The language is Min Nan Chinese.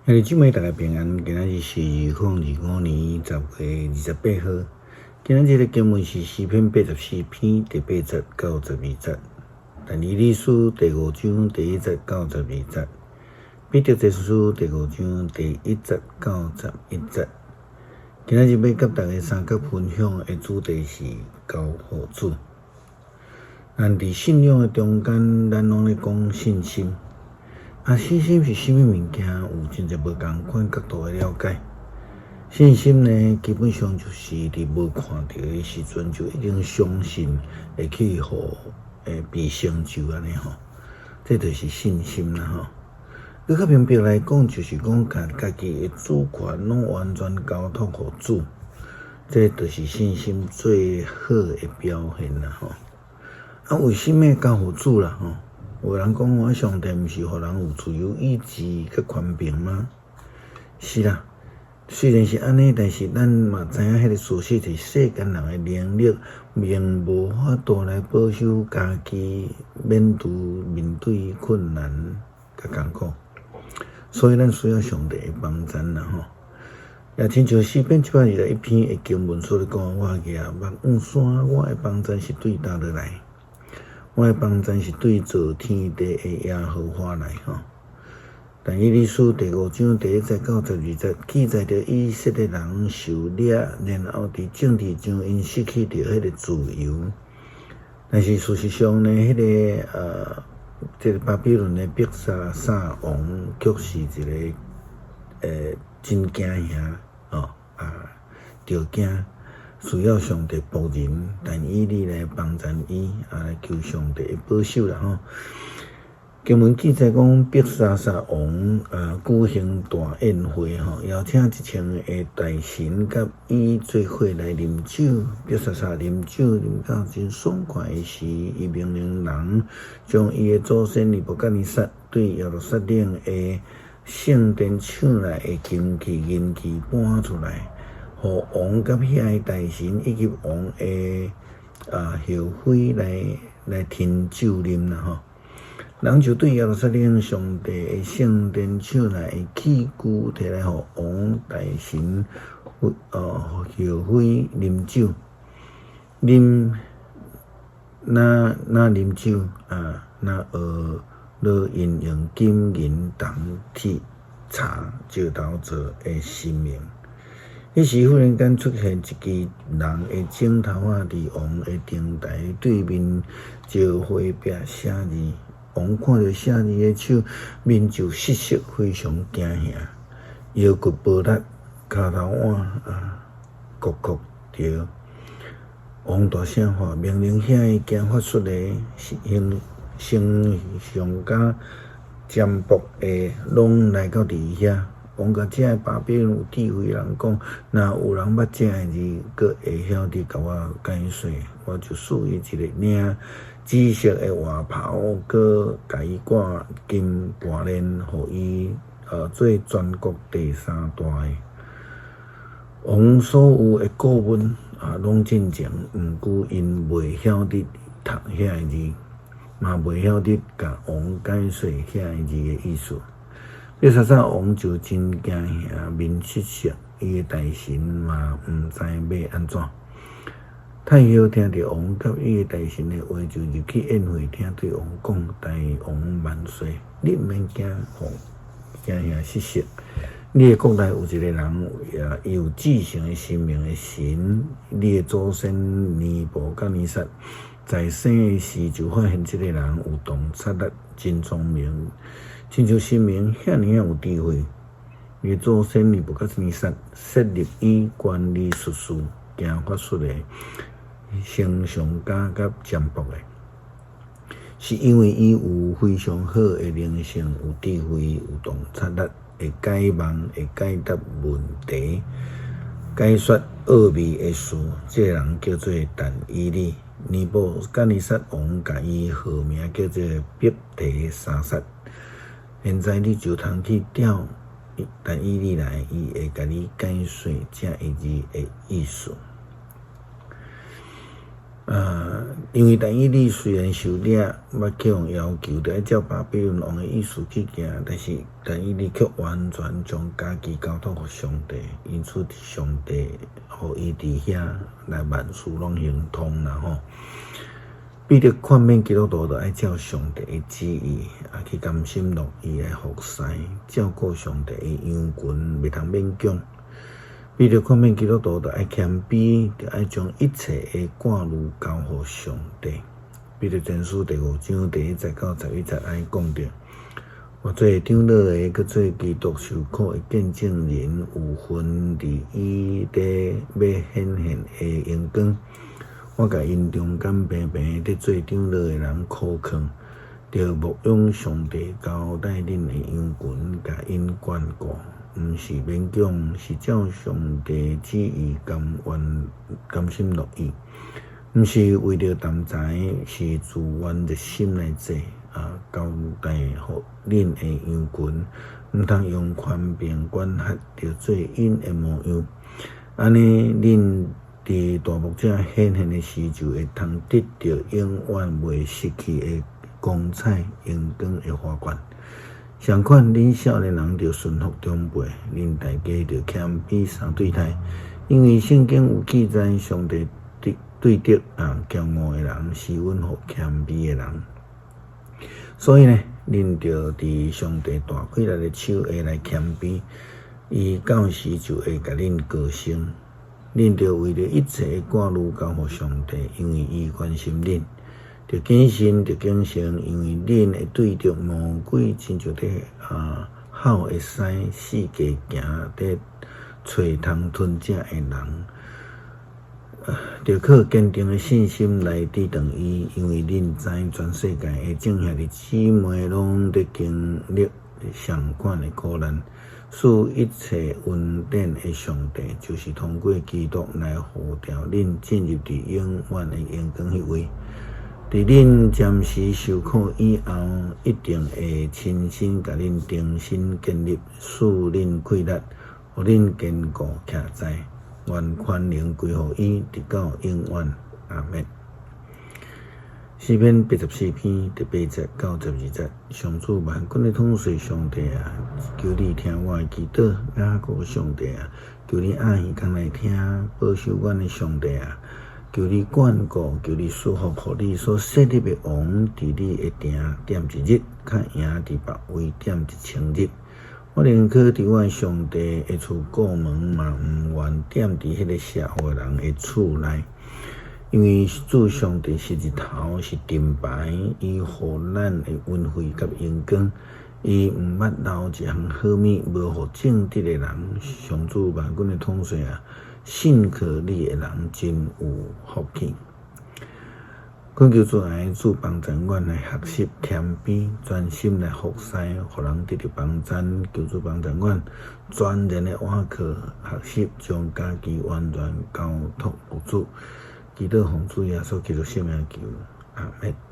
兄弟姊妹，大家平安。今仔日是2025年10月28號。今仔日的經文是詩篇84篇第8節到12節，但以理書第五章第一節到十二節，彼得前書第五章第一節到11節。今仔日欲佮大家相佮分享的主題是交予主。咱佇信仰的中間，咱攏咧講信心。啊，信心是啥物物件？有真濟無仝款角度的了解。信心呢，基本上就是佇無看著的時陣，就已經相信會去予會被成就按呢吼。這就是信心啦吼。閣較明白來講，就是講共家己的主權攏完全交託予主，這就是信心最好的表現啦吼。啊，為啥物交予主啦吼？有人講我上帝毋是予人有自由意志佮權柄嗎？是啦，雖然是按呢，但是咱嘛知影彼个事實是世間人的能力，並無法度來保守家己免拄面對困難佮艱苦，所以咱需要上帝的幫贊啦吼。也親像詩篇121篇的經文所咧講，我舉目望山，我的幫贊是對佗落來？我的幫贊是對造天地的耶和華來吼。但以理書第五章第一節到12節記載著以色列人受掠，然後佇政治上𪜶失去著彼个自由。但是事實上呢，彼个這个巴比倫的伯沙撒王卻是一个真驚嚇吼啊，著驚。需要上帝僕人，但以理來幫贊伊，啊來求上帝的保守啦吼。經文記載講，伯沙撒王啊舉行大宴會吼，邀請1000个大臣佮伊做伙來啉酒。伯沙撒啉酒啉到真爽快的時，伊命令人將伊的祖先尼布甲尼撒對耶路撒冷的聖殿搶來的金器銀器搬出來。予王佮遐个大臣以及王的后妃來添酒啉啦吼。人就對耶路撒冷上帝的聖殿搶來的器具，提來予王大臣後妃啉酒，啉若若啉酒啊，若學囉𪜶用金銀銅鐵柴石頭做的神明。彼時忽然間出現一支人的指頭仔，佇王的燈臺對面石花壁寫字。王看著寫字的手，面就失色，非常驚嚇，腰骨無力，跤頭腕啊，呾呾著。王大聲喊，命令遐个行法術的、星象家、占卜的，攏來到佇伊遐。王共遮个巴比倫有智慧人講，若有人捌這个字，閣會曉得共我解說，我就賜伊一個領紫色的外袍，閣共伊掛金盤鏈，予伊做全國第三大的。王所有的顧問啊，攏進前，毋過𪜶袂曉得讀遐个字，嘛袂曉得共王解說遐个字的意思。伯沙撒王就真驚嚇，面失色，伊的大臣嘛毋知欲按怎。太后聽著王佮伊的大臣的話，就入去宴會廳對王講：大王萬歲！你毋免驚驚嚇失色。你的國內有一個人，伊有至聖的神明的神，你的祖先尼布甲尼撒在生的時就發現這个人有洞察力，真聰明。親像神明遐爾仔有智慧，伊祖先尼布甲尼撒設立伊管理術士、行法術的、星象家佮占卜的，是因為伊有非常好的靈性、有智慧、有洞察力，會解夢、會解答問題、解說奧秘的事。這个人叫做但以理，尼布甲尼撒王共伊號名叫做伯提沙撒。現在你就通去調但以理來，伊會共你解說這个字的意思。因為但以理雖然受掠，捌去予要求，著愛照巴比倫王的意思去行，但是但以理卻完全將家己交託予上帝，因此上帝予伊佇遐來萬事攏亨通啦吼。彼得勸勉基督徒，著愛照上帝的旨意，去甘心樂意來服侍，照顧上帝的羊群，袂通勉強。彼得勸勉基督徒，著愛謙卑，著愛將一切的掛慮交予上帝。彼得前書第五章第一節到11節按呢講著：我做長老的，閣做基督受苦的見證人，有份佇伊佇欲顯現的榮光。我共𪜶中間平平佇做長老的人苦勸，著牧養上帝交代恁的羊群，共𪜶眷顧。毋是勉強，是照上帝旨意甘願甘心樂意；毋是為著貪財，是自願熱心來做。交代予恁的羊群，毋通用權柄管轄，著做𪜶的模樣。按呢，恁佇大牧者顯現的時，就會通得著永遠袂失去的光彩榮光的華冠。相款，恁少年人著順服長輩，恁大家著謙卑相對待，因為聖經有記載，上帝對敵驕傲的人，施恩予謙卑的人。所以呢，恁著佇上帝大氣力的手下來謙卑，伊到時就會共恁高升。恁著為著一切的掛慮交予上帝，因為伊關心恁。著謹慎，著警醒，因為恁會對著魔鬼，親像佇吼的獅，四界行，佇揣通吞食的人。著靠堅定的信心來抵擋伊，因為恁知全世界的眾兄弟姊妹攏佇經歷相款的苦難。賜一切恩典的上帝，就是通過基督來呼召恁進入佇永遠的榮光彼位。佇恁暫時受苦以後，一定會親身共恁重新建立，賜恁氣力，予恁堅固徛在。願權能歸予伊，直到永遠。阿們。詩篇84篇第八節到12節，上主萬軍的統帥上帝啊，求你聽我的祈禱，雅各上帝啊，求你掩耳孔來聽，保守阮的上帝啊，求你眷顧，求你賜福，予你所設立的王，佇你的埕踮一日，較贏佇別位踮1000日。我寧可佇我的上帝的厝顧門，嘛毋願踮佇彼个邪惡的人的厝內。因為主上帝是日頭，是盾牌，伊予咱的恩惠佮榮光。伊毋捌留一項好物，無予正直的人。上主萬軍的統帥啊，信靠你的人真有福氣。懇求主愛主幫助阮來學習謙卑，專心來服侍，予人得著幫贊。求主幫助阮，全然的倚靠，學習將家己完全交託予主。祈禱奉主耶穌基督聖名求，阿們。